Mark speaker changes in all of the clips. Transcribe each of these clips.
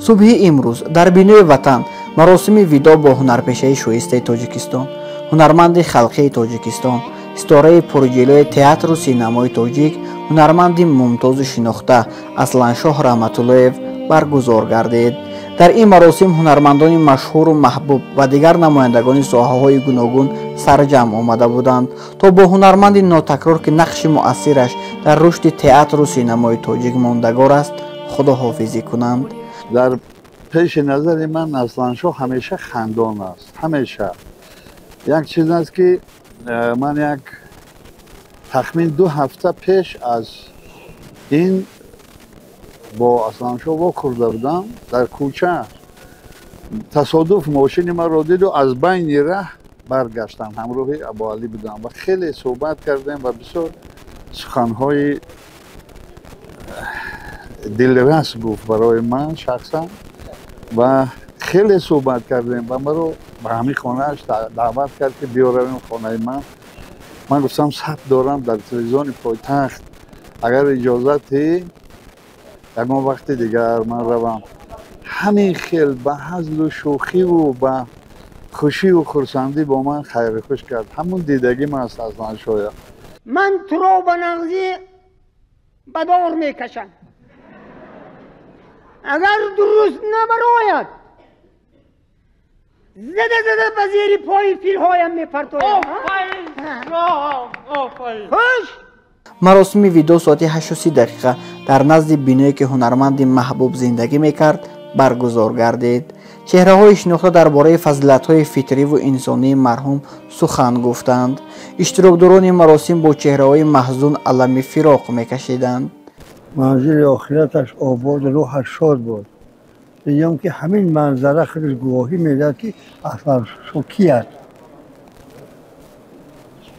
Speaker 1: Субҳи имрӯз дар бинои Ватан маросими видо бо ҳунарпешаи шоистаи Тоҷикистон, ҳунарманди халқии Тоҷикистон, ситораи пурҷилои театру синамои тоҷик, ҳунарманди мумтозу шинохта Асланшоҳ Раҳматуллоев баргузор гардид. Дар ин маросим ҳунармандони машҳуру маҳбуб ва дигар намояндагони соҳаҳои гуногун сарҷамъ омада буданд, то бо ҳунарманди нотакрор, ки нақши муассираш дар рушди театру синамои тоҷик мондагор аст, худоҳофизӣ кунанд.
Speaker 2: Дар пеши назари ман Асланшоҳ ҳамеша хандон аст. Ҳамеша як чиз аст, ки ман як тахмин 2 ҳафта пеш аз ин бо Асланшоҳ вохӯрда будам дар кӯча. Тасодуф мошини маро диду аз байни раҳ баргаштам. Ҳамроҳи Абуалӣ будам ва хеле суҳбат кардем ва бисёр суханҳои дилрас гуфт барои ман шахсан ва хеле суҳбат кардем ва маро ба ҳамин хонааш даъват кард, ки биё, равем хонаи ман. Ман гуфтам, сабт дорам дар телевизиони пойтахт, агар иҷозатӣ, ягон вақти дигар ман равам. Ҳамин хел ба ҳазлу шӯхиву ба хушиву хурсандӣ бо ман хайру хуш кард. Ҳамун дидагим аст Асланшоя.
Speaker 3: Ман туро ба нағзӣ ба дор мекашам. Агар дуруст набарояд, зада зада ба зери пои филҳоям мепартоям. Хуш.
Speaker 1: Маросими видо соати 8:30 дақиқа дар назди биное, ки ҳунарманди маҳбуб зиндагӣ мекард, баргузор гардид. Чеҳраҳои шинохта дар бораи фазилатҳои фитриву инсонии марҳум сухан гуфтанд. Иштирокдорони маросим бо чеҳраҳои маҳзун алами фироқ мекашиданд.
Speaker 4: Манзили охираташ обод, рӯҳаш шод буд. Дидем, ки ҳамин манзара худаш гувоҳӣ медиҳад, ки Асланшоҳ ки аст.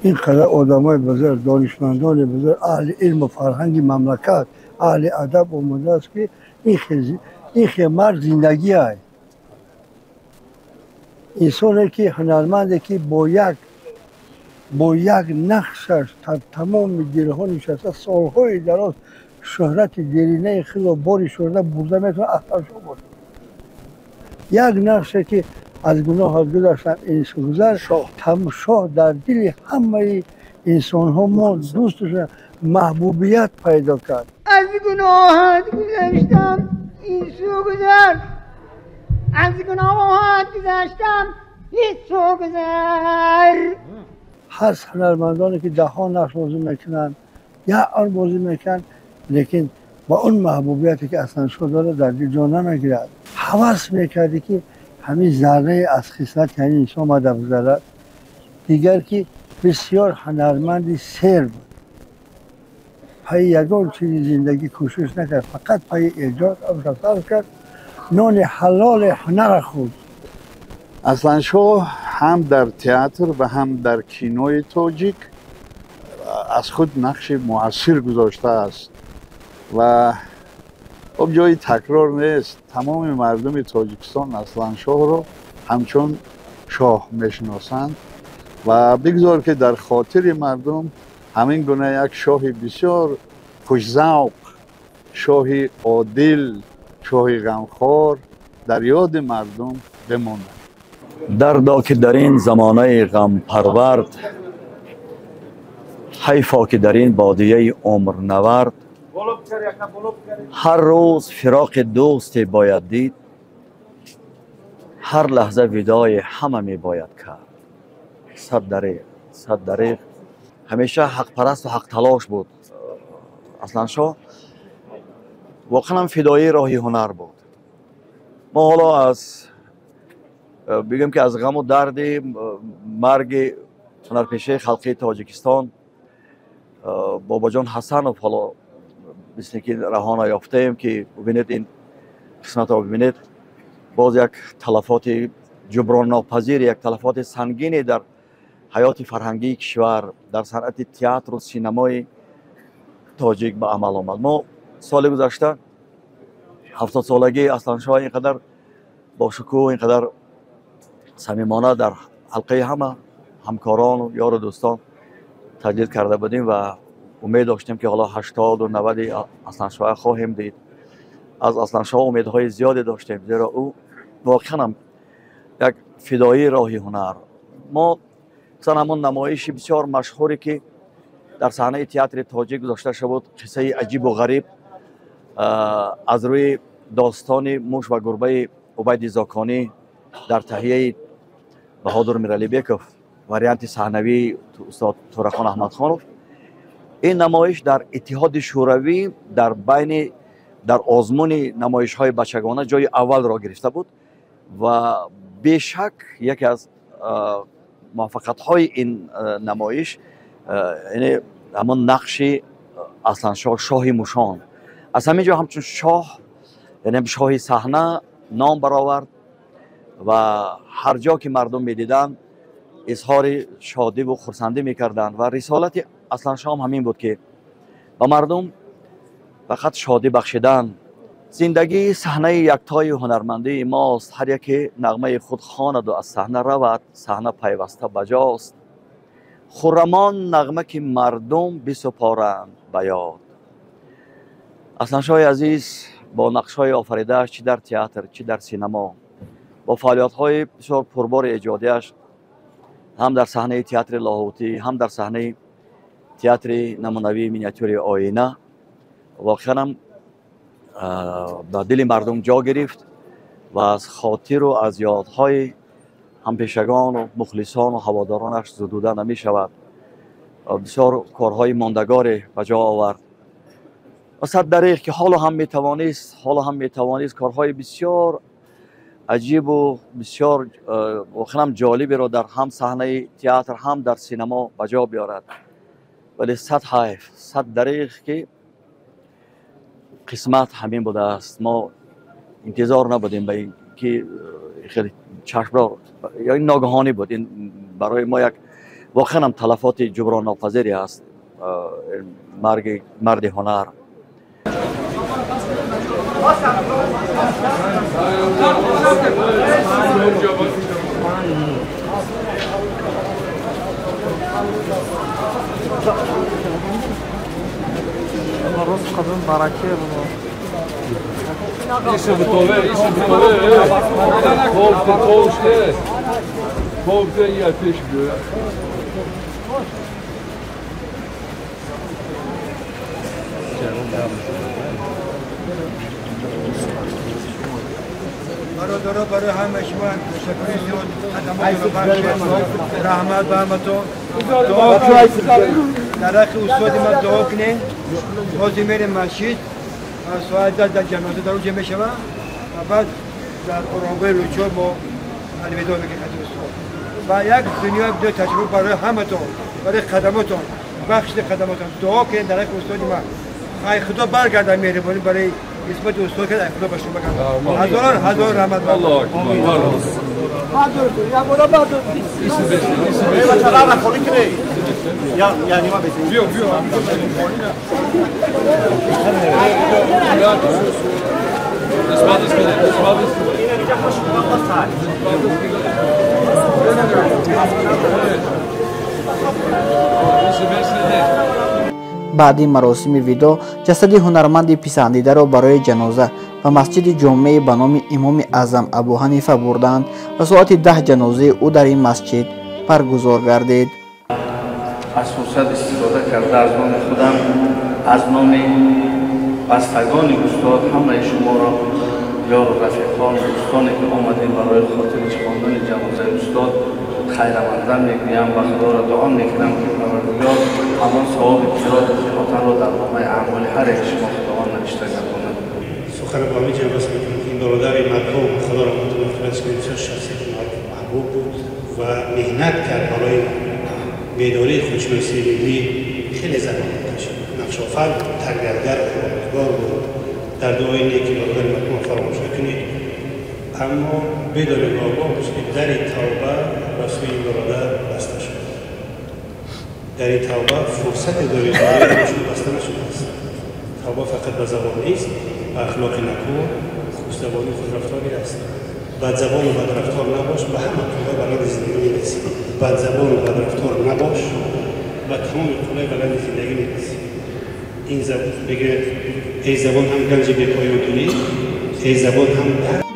Speaker 4: Ин қадар одамои бузург, донишмандони бузург, аҳли илму фарҳанги мамлакат, аҳли адаб омадааст, ки ин хел мард зиндагӣ ай. Инсоне ки, ҳунарманде ки бо як нақшаш дар тамоми дилҳо нишаста, солҳои дароз шӯҳрати деринаи худро бори шӯҳрат бурда метавонад, Асланшоҳ бошад. Як нақше ки аз гуноҳат гузаштам, ин гузар, шоҳ дар дили ҳамаи инсонҳо мо дӯст, маҳбубият пайдо кард.
Speaker 3: Аз гуноҳат гузаштам, ин су гузар, аз гуноҳат гузаштам, ин су гузар.
Speaker 4: Ҳаст ҳунармандоне, ки даҳҳо нақш бозӣ мекунанд, як он бозӣ мекунанд, лекин ба он маҳбубияте, ки Асланшоҳ дорад, дар дил ҷо намегирад. Ҳавас мекардӣ, ки ҳамин заррае аз хислати ҳамин инсон омада бигзарад. Дигар ки бисёр ҳунарманди сер буд. Пайи ягон чизи зиндагӣ кӯшиш накард, фақат пайи эҷод сарф кард, нони ҳалоли ҳунара хӯрд.
Speaker 2: Асланшоҳ ҳам дар театр ва ҳам дар кинои тоҷик аз худ нақши муассир гузоштааст ва хоб, ҷои такрор нест, тамоми мардуми Тоҷикистон Асланшоҳро ҳамчун шоҳ мешиносанд ва бигзор, ки дар хотири мардум ҳамин гуна як шоҳи бисёр хушзавқ, шоҳи одил, шоҳи ғамхор дар ёди мардум бимонад.
Speaker 5: Дардо, ки дар ин замонаи ғампарвард, ҳайфо, ки дар ин бодияи умрнавард, ҳар рӯз фироқи дӯсте бояд дид, ҳар лаҳза видои ҳама мебояд кард. Сад дареғ, сад дареғ. Ҳамеша ҳақпарасту ҳақталош буд Асланшоҳ. Воқеан фидоии роҳи ҳунар буд. Мо ҳоло аз бигӯем, ки аз ғаму дарди марги ҳунарпешаи халқии Тоҷикистон Бобоҷон Ҳасанов ҳоло мисли ки раҳо наёфтаем, ки бибинед, ин қисматро бибинед. Боз як талафоти ҷуброннопазир, як талафоти сангине дар ҳаёти фарҳангии кишвар, дар санъати театру синамои тоҷик ба амал омад. Мо соли гузашта 70-солагии Асланшоҳ ин қадар бошукӯҳ, ин қадар самимона дар ҳалқаи ҳама ҳамкорону ёру дӯстон таҷлил карда будем ва умед доштем, ки ҳоло 80-у 90-и Асланшоҳа хоҳем дид. Аз Асланшоҳ умедҳои зиёде доштем, зеро ӯ воқеан ҳам як фидоии роҳи ҳунар. Мо масалан ҳамон намоиши бисёр машҳуре ки дар саҳнаи театри тоҷик гузошта шуда буд, қиссаи аҷибу ғариб аз рӯи достони муш ва гурбаи Убайди Зоконӣ дар таҳияи Баҳодур Миралибеков, варианти саҳнавии устод Турахон Аҳмадхонов. Ин намоиш дар Иттиҳоди Шӯравӣ дар байни дар озмуни намоишҳои бачагона ҷои аввалро гирифта буд ва бешак яке аз муваффақиятҳои ин намоиш яъне ҳамон нақши Асланшоҳ, шоҳи мушон. Аз ҳамин ҷо ҳамчун шоҳ, яъне шоҳи саҳна ном баровард ва ҳар ҷо ки мардум медиданд изҳори шодиву хурсандӣ мекарданд. Ва рисолати Асланшоҳ ҳам ҳамин буд ки ба мардум фақат шодӣ бахшидан. Зиндагӣ саҳнаи яктои ҳунармандии мост, ҳар яке нағмаи худ хонаду аз саҳна равад, саҳна пайваста баҷост. Хуррамон нағма ки мардум бисупоранд ба ёд. Асланшоҳи азиз бо нақшҳои офаридааш чӣ дар театр, чӣ дар синамо, бо фаъолиятҳои бисёр пурбори эҷодиаш ҳам дар саҳнаи театри Лоҳутӣ, ҳам дар саҳнаи театри намунавии миниатюри Оина воқеан ҳам ба дили мардум ҷо гирифт ва аз хотиру аз ёдҳои ҳампешагону мухлисону ҳаводоронаш зудуда намешавад. Бисёр корҳои мондагоре ба ҷо овард ва сад дареғ ки ҳоло ҳам метавонист, ҳоло ҳам метавонист корҳои бисёр аҷибу бисёр воқеан ҳам ҷолиберо дар ҳам саҳнаи театр, ҳам дар синамо ба ҷо биёрад. Вале сад ҳайф, сад дареғ ки қисмат ҳамин будааст. Мо интизор набудем ба ин ки хеле чашмдор ё ин ногаҳонӣ буд. Ин барои мо як воқеан ҳам талафоти ҷуброннопазире аст, марги марди ҳунар.
Speaker 6: Рост қадам бараке було.
Speaker 7: Isso butove, isso butove. Kovte, kovte. Kovte ya peş diyor.
Speaker 4: برادرها برای همه شما تشکر زیاد، خدمات رحمت به همتون. دعا در حق استاد ما دعا کنین. باز میریم مسجد، ساعت 10 در جنازه در اونجا میشوم و بعد در آرامگاه لوچور ما الوداع میگیم خدمت استاد. و یک دنیا دو تجربه برای همتون، برای خدماتون، بخش خدماتون دعا کنین در حق استاد ما. خیر خدا برگردن مهربانی برای قسمت استاد که خدا به شما بگم. هزاران هزار رحمت بر
Speaker 7: الله اکبر.
Speaker 1: Баъди маросими видоъ ҷасади ҳунарманди писандидаро барои ҷаноза ба масҷиди ҷомеи ба номи Имоми Аъзам Абӯҳанифа бурданд ва соати 10 ҷанозаи ӯ дар ин масҷид баргузор гардид.
Speaker 8: Аз фурсат истифода карда аз номи худам, аз номи бастагони устод ҳамаи шуморо, ёру рафиқон, дӯстоне ки омадем барои хотири хондани ҷанозаи устод хайрамандан мегӯям ва худоро дуо мекунам ки Парвардигор ҳамон савоби қироати қуръонро дар номаи аъмоли ҳар яки шумо Худованд навишта гардонад.
Speaker 9: Сухан ба ҳамин ҷанбаст мекунам ки ин бародари марҳум Худоро мутамаффират кунад, бисёр шахсияти маъруф маҳбуб буд ва меҳнат кард барои бедории худшиносии миллӣ, хеле заҳмат кашид. Нақшофар буд, тарбиятгар, омӯзгор буд. Дар дуои неки бародари марҳум фаромӯш накунед. Аммо бедоред ва огоҳ бошед ки дари тавба ба сӯи бародар баста шуд. Дари тавба фурсате доред барои шумо баста нашудааст. Тавба фақат ба забон нест, ба ахлоқи накӯ, хушзабонӣ, худрафторӣ аст. Бадзабону бадрафтор набош, ба ҳама қуллаи баланди зиндагӣ мерасӣ. Бадзабону бадрафтор набош, ба тамоми қуллаи баланди зиндагӣ мерасӣ. Ин мегӯяд: эй забон ҳам ганҷи бепоён дорӣ, эй забон ҳам.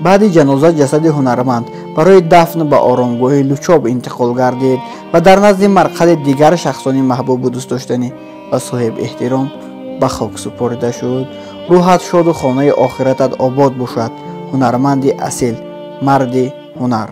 Speaker 1: Баъди ҷаноза ҷасади ҳунарманд барои дафн ба оромгоҳи Лучоб интиқол гардид ва дар назди марқади дигар шахсони маҳбубу дӯстдоштанӣ ва соҳибэҳтиром ба хок супорида шуд. Рӯҳат шоду хонаи охиратат обод бошад, ҳунарманди асил, марди ҳунар.